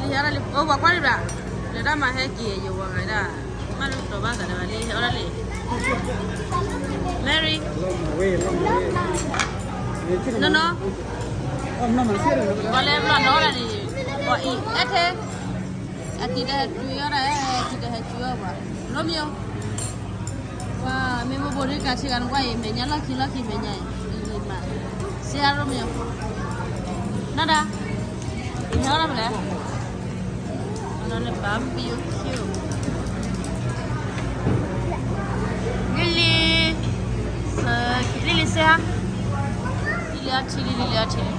ဟဲအီၣ်ဒၣ်လံ အိၣ်ပှၤကွၢ်လံဘၣ်, လၢတၢ်မၤဟဲက့ၤယဝၤဂၤဒၣ်, မ့ၢ်တတီၤဘၣ်သးဒီးဘၣ်လံ ဟဲအီၣ်ဒၣ်လံ, Mary, နီၢ်နီၢ်, ပှၤလၢဘျီၣ်နီၢ်ဒၣ်န့ၣ်, ပှၤအံၤ အဲၣ်ထဲ, အတံၤတဟဲကွံအီၣ်ဒၣ်, အတံၤတဟဲကွံအီၣ်ပှၤ, Romeo, ဝါ, မ့ၢ်မိၢ်ဘိဒ်ကးဆ့ကၤနကွၢ်အံၤ မဲာ်ညါလီၢ်ခံလီၢ်ခံမဲာ်ညါအံၤ, အံၤမး, စ့အါ Romeo, နီၢ်ဒါ, ယဟဲအီၣ်ဒၣ်ဖဲလဲၣ်, အနီၢ်န့ၣ် barbecue, Lily, Lily စ့အါ, Lily အီထံလံ Lily အီထံလံ,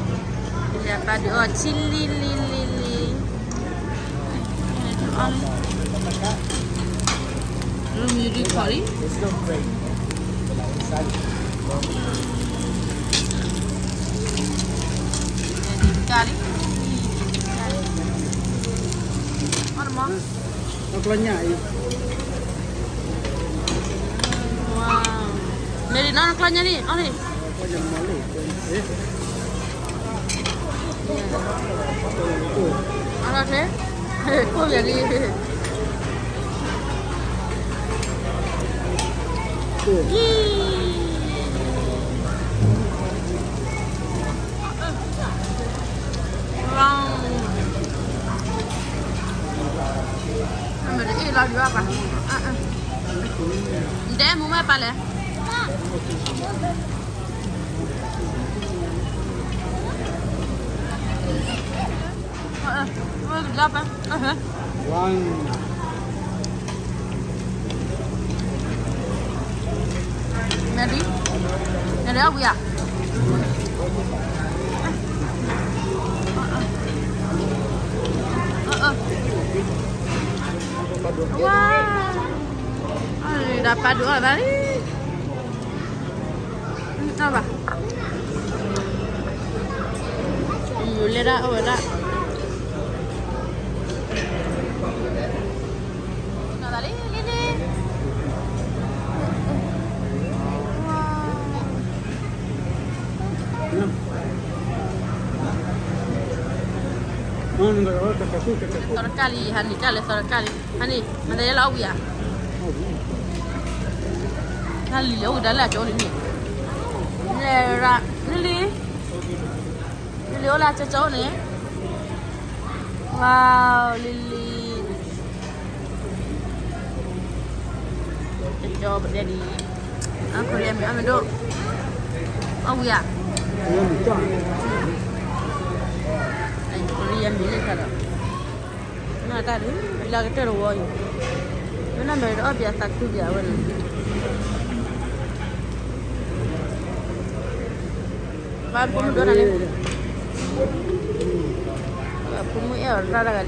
Lily အပၢ်ဒုးအီထံလံ Lily, Lily, ရူမံဒုးခီၣ်လံ, ကၢ်လံ, အီၣ်တမီၢ်, အကျီညၣ်အံၤ, ဝါ, မ့ၢ်ဒ်နီၢ်နကျီညၣ်လံ အီၣ်လံ, အီၣ်လီၤထဲ, ကိၢ်ယၤလံ, ဝါ, အမ့ၢ်တအ့ၣ်လီၤဒံးဘၣ်ပၢ်, နတဲမူမ့ၢ်ပၢ်လဲၣ်, ဝါ, Mary, Mary အီၣ်ဝံၤဧါ, ဝါ, အီၣ်လံဒီးပၢ်ဒုးအီၣ်သးလံ, အီၣ်ဘၣ်, လဲၤဒၣ်အီၣ်ဝဲဒၣ်, နသးလံ လံ လံ, ဝါ, သီတကၢ်လံ ဟးနံၤတၢ်လဲၤသီတကၢ်လံ ဟးန့ၣ် မ့ၢ်သးယဲလၢအီၣ်ဝံၤဧါ, ဟးလံၤလၢအိၣ်ကဒါလၢအကၠိလံန့ၣ်, လဲၤရၤ လံ လံ လံ လံ အိၣ်လၢအကၠိကၠိန့ၣ်, ဝါ, လံ လံ ကၠိပဒဲဒံး, အါ Korean မ့ၢ်အီၣ်မ့ၢ်ဒိၣ်, အီၣ်ဝံၤဧါ, Korean မ့ၢ်လၢခါဒီး, မ့ၢ်တၢ်ဒုး လၢကတၢၢ်တဝီအံၤ, မ့ၢ်နီၢ်မဲာ်တအီၣ်ပၠးသးခုပၠးဝဲန့ၣ်, ဘၣ်ဖိမုၣ်ဒိၣ်တၢ်လံ, ဖိမုၣ်အဲၣ်အီၤတၢ်တဂၤလံ.